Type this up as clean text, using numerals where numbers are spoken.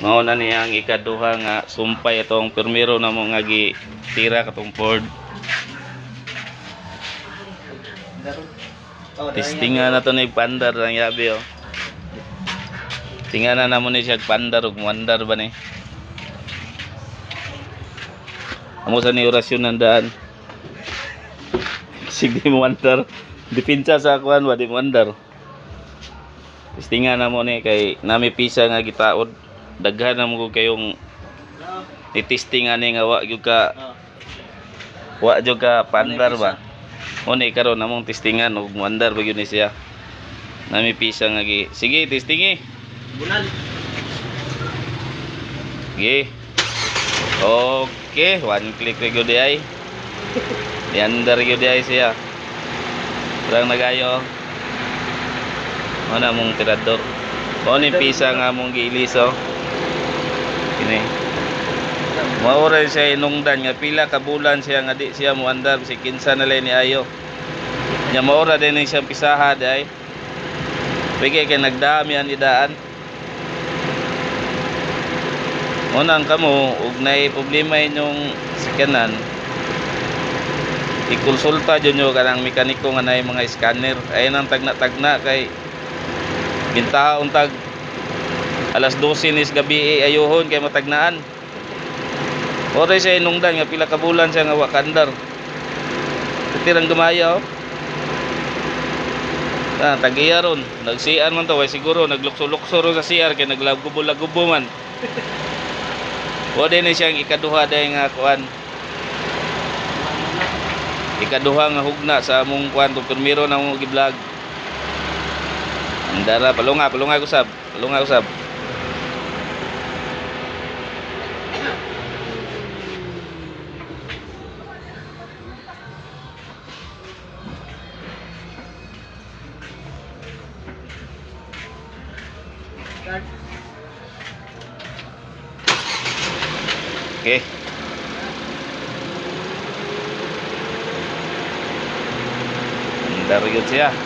Mao na niya ang ikaduha nga sumpay itong pirmiro na mo nga gitira katong Ford. Testingan na to ni pandar ang yabi oh. Tinga na namo ni siya pandar ug muandar ba ni. Amo sa ni orasyon ng daan. Sige mo andar. Dipinsa sa kuan ba di mo andar. Testingan na mo ni kay nami pisa nga gitaod. Daghan na mo ko kayong ni-testing ani nga wa gyud ka pandar ba. Mo ni karon namong testingan ug muandar ba gyud ni siya. Nami pisa nga gi. Sige, testingi. Bunal. Sige. Okay, one click ra gyud ay. Diandar gyud ay siya. Parang nagayo. Mo na mong tirador. Mo ni pisa nga mong giilis oh. Kini. Mao ra siya inungdan nga pila ka bulan siya nga di siya moandar si kinsa na lay ni ayo. Nya mao ra din ni siyang pisaha di ay. Pwede kay nagdami ang idaan. Unang kamo ug nay problema inyong sakyanan, ikonsulta jud nyo kanang mekaniko nga naay mga scanner. Ay nang tagna-tagna kay bintaha untag alas 12 nis gabi eh, ayuhon kay matagnaan. Ore siya inungdan nga pila ka bulan siya nga wa kandar. Tirang gamaya oh. Ah, tagiya ron. Nag-CR man to, way siguro naglukso-lukso ron sa CR kay naglagubo-lagubo man. O din ni siyang ikaduha dahil nga kuan. Ikaduha nga hugna sa among kuan tong pirmiro na among gi-vlog. Andara palunga, palunga usab, palunga usab. Okay. Andar gyud siya.